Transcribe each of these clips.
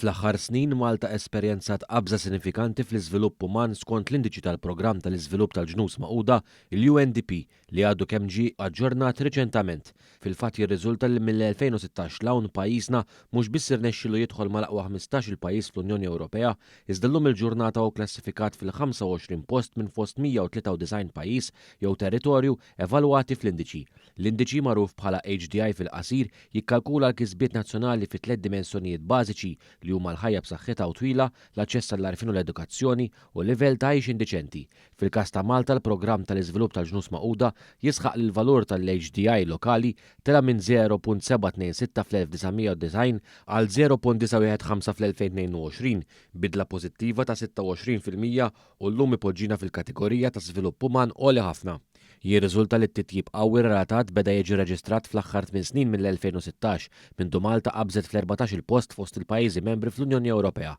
Fl-aħħar snin, Malta esperjenzat qabża sinifikanti fl-iżvilupp uman skont l-Indiċi tal-Programm tal-Iżvilupp tal-Ġnus Magħquda, il-UNDP, li għadu kemm ġie aġġornat riċentament. Fil-fatt jirriżulta li mill-2016 'l hawn pajjiżna mhux biss irnexxielu jidħol mal-aqwa 15-il pajjiż fl-Unjoni Ewropea, iżda llum il-ġurnata hu klassifikat fil-25 post minn fost 193 pajjiż jew territorju evalwati fl-indiċi. L-indiċi, magħruf bħala HDI fil-qasir, jikkalkula l-kisbiet nazzjonali fi tlett dimensjonijiet bażiċi li huma l-ħajja b'saħħitha u twila, l-aċċess għall-għarfien u l-edukazzjoni, u livell ta' għixien diċenti. Fil-każ ta' Malta, l-Programm tal-Iżvilupp tal-Ġnus Magħquda jisħaq li l-valur tal-HDI lokali tela' minn 0.726 fl-1990 għal 0.915 fl-2022, bidla pożittiva ta' 26% u llum ipoġġina fil-kategorija ta' żvilupp uman għoli ħafna. Jirriżulta li t-titjib qawwi relatat beda jiġi reġistrat fl-aħħar tminn snin mill-2016, mindu Malta qabżet fl-erbatax-il post fost il-pajjiżi membri fl-Unjoni Ewropea.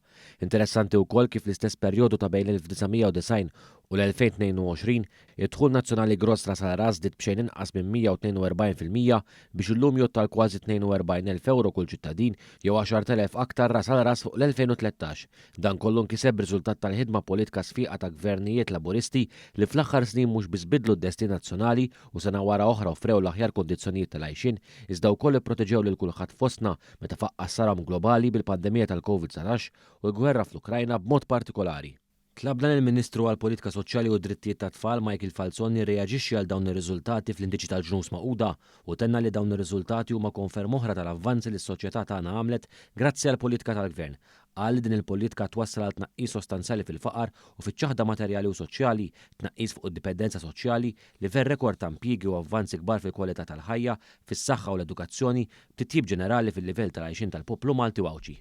Interessanti wkoll kif fl-istess perjodu ta' bejn l-1990 u l-2022, id-dħul nazzjonali gross ras għal ras żdied b'xejn inqas minn 142% biex illum jgħodd għal kważi 42,000 ewro kull ċittadin jew 10,000 aktar ras għal ras fuq l-2013. Dan kollu nkiseb b'riżultat tal-ħidma politka sfiqa ta' gvernijiet Laburisti li fl-aħħar snin mhux biss biddlu d-destin nazzjonali u sena wara oħra offrew l-aħjar kundizzjonijiet tal-għajxien iżda wkoll ipproteġew lil kulħadd fostna meta faqqa' s-saram globali bil-pandemija tal-Covid 19 u l-gwerra fl-Ukrajna b'mod partikolari. Tlabna lill-Ministru għall-Politika Soċjali u d-Drittijiet tat-Tfal Michael Falzon jirreaġixxi għal dawn ir-riżultati fl-Indiċi tal-Ġnus Magħquda u tenna li dawn ir-riżultati huma konferma oħra tal-avvanzi li s-soċjetà tagħna għamlet grazzi għall-politika tal-Gvern. Qal li din il-politika twassal għal tnaqqis sostanzjali fil-faqar u fiċ-ċaħda materjali u soċjali, tnaqqis fuq id-dipendenza soċjali, livell rekord ta' impjiegi u avvanzi kbar fil-kwalità tal-ħajja, fis-saħħa u l-edukazzjoni, b'titjib ġenerali fil-livell tal-għajxien tal-poplu Malti u Għawdxi.